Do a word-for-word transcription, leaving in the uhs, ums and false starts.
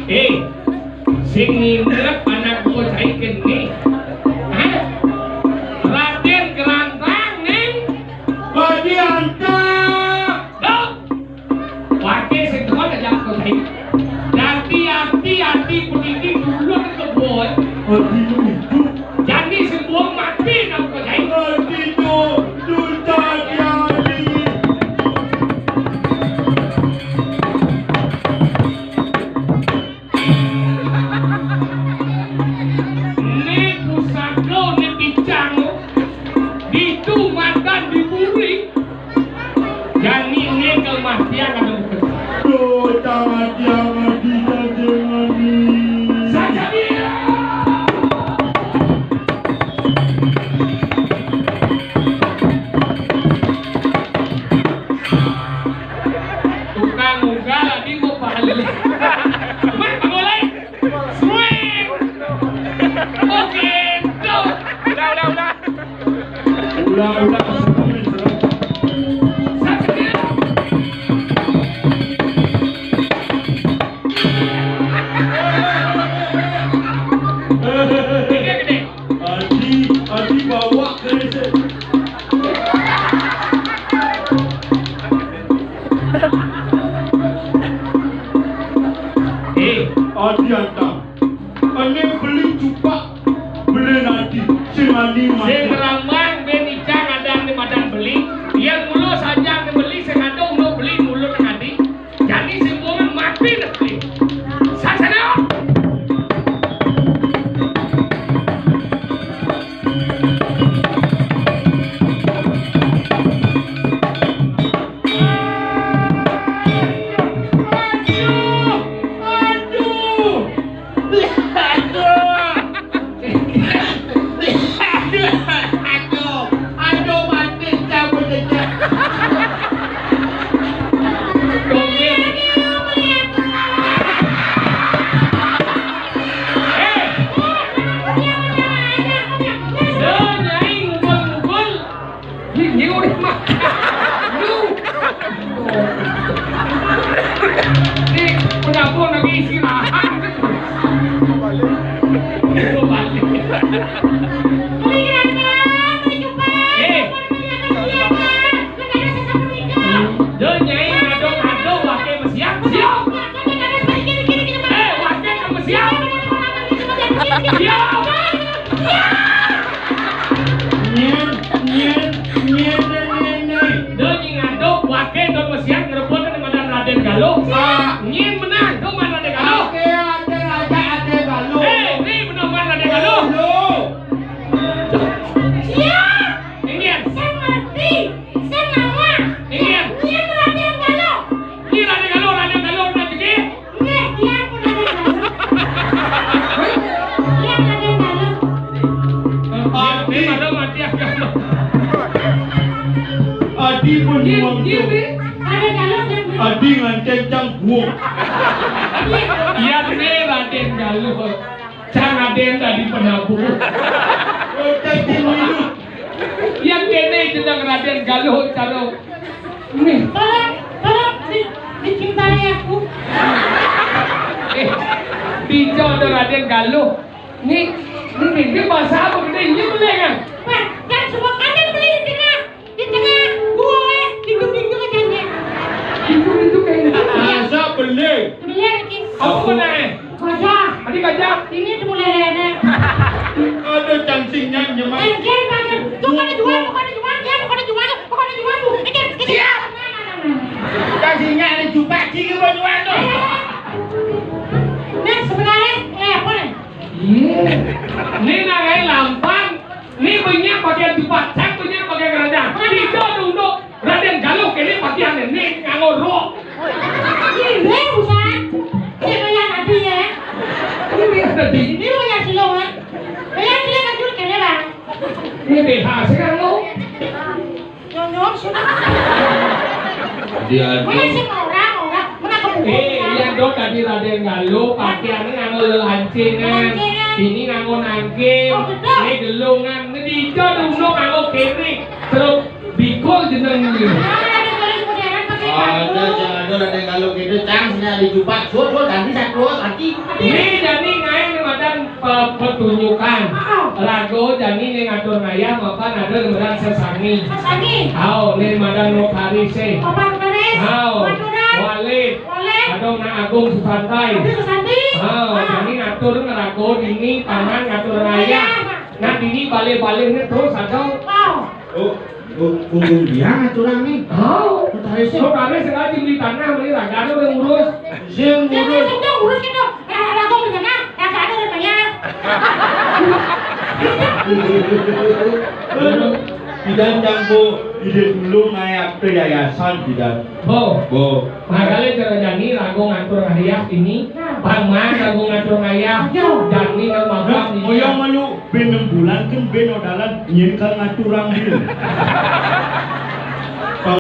Eh, sing nginep anak bocah iki ni. Hah? Raden Gerantang ning Badi Antang. Dok. Waké sing tuwa aja bocah iki. Dadi ati-ati pendidik dulur kebon. Adi itu. Jani sing buang mati nang bocah iki. Adi itu. Duta Diani. Né pusaka né picang, ditu madan diburi. Jani né kematian ada bukan. Duh, tangan dia mati saja mati. Saja dia. Tukang ugal adi mau balik. Mat, pangolai. Swing. Oke, go. Udah, udah, udah. Udah, udah. Satu, dua. Gede, gede. Adi, Adi bawa kresek. Eh, Adi Antang. Ené beli cupak, beli nadi, sing ani sing mati. Rambang ben icang adan di madan beli, yén mula sajang di beli, sing ada unduk beli mulut nadi. Jani simpungan mati deh. Sasana. Aduh, aduh. Aduh. Aduh, aduh, mati cabut aja. Hei. Dah, nyai ngumpul-ngumpul. Ini, ini udah mah. Lu. Ini penabung lagi istirahat. Balik. Balik. Eh. Yo, Nyai, ngaduk-ngaduk, waké mesiap, siap. Eh, waké mesiap. Siap. Nyén, nyén, nyén, nyén, nyén. Yo, Nyai ngaduk, waké don mesiap, ngerebut dengan Raden Galuh. Ah. Nyén menang, don man Raden Galuh. Oké, ada, ada, ada Galuh. Eh, ini benar man Raden Galuh. Galuh. Siap. Inggih. Sing mati, sing nawang. Inggih. Nyén Raden Galuh. Nyén Raden Galuh, Raden Galuh, Raden Galuh. Nggih, tiang pun Raden Galuh. Tiang Raden Galuh. Adi. Adi pun nyuwang. Raden Galuh, Raden Galuh. Adi ngancén cang buuk. Iya, Raden Galuh. Cang Raden tadi penabuh. Yang kéné jeneng Raden Galuh, caro. Nih. Tolong, tolong di, dicintaiin aku. Eh, dija ada Raden Galuh. Nih, nih, ini bahasa apa gedé? Ini boleh kan? Wah, yang semua kalian beli di tengah. Di tengah gua, eh, duduk-duduk aja nih. Duduk-duduk kayak gitu. Masa beli? Beli lagi. Apa mana, eh? Gajah. Tadi gajah. Ini tuh mulai ada. Ada cangcingnya, nyemak. Engkel banget. Tuh, pada jual, pada jual, ya, pada jual, pada jual, Bu. Engkel, engkel. Siap. Cangcingnya ada juga, sini gua jual tuh. Nah, sebenarnya, eh, apa nih? Iya. Ini nangai lampang. Né banyak bagian jupat, cang banyak bagian kerajaan. Tiga tunduk Raden Galuh kéné bagian né nganggo rok. Ini bukan. Ini kayak tadi ya. Ini ada di. Ini kayak silo kan. Kayak dia kan dulu kene lah. Ini B H sih kan lo. Nyonyon sih. Dia mana sih orang, orang, mana kamu? Eh, iya dok, tadi Raden Galuh pakaiannya nganggo lelancingan. Lelancingan. Ini nganggo nangkil. Oh, betul. Ini gelungan. Ini dija dong nganggo kéné. Terus bikul jeneng ini. Nah, ada tulis modern pakai ada, batu. Ada. Ada kalau gitu cang sini ada jumpa. Sur, sur, ganti satu, ganti. Né jani ngaé né madan pe-, petunjukan. Raga jani né ngatur ngayah mapan ada né madan sesangi. Sesangi. Ao, né madan notarisé. Notaris. Ao. Maduran. Walid. Walid. Ada nak Agung Susantai. Agung Susanti. Ao, jani ngatur ngaraga dini paman ngatur ngayah. Nah, dini balih-balihné terus ada. Ao. Oh, oh, punggung dia ngaturang nih. Ao. Notaris. Notaris sengaja beli tanah, beli raga ada yang ngurus. Sing ngurus. Sing ngurus gitu. Raga beli tanah, raga ada yang bayar. Bidan cangko ide dulu naik ke yayasan bidan. Bo. Bo. Makanya cara jani raga ngatur ngayah ini. Paman raga ngatur ngayah. Jani nang magang ini. Oyong malu ben enam bulan kan ben odalan nyen kal ngaturang dulu.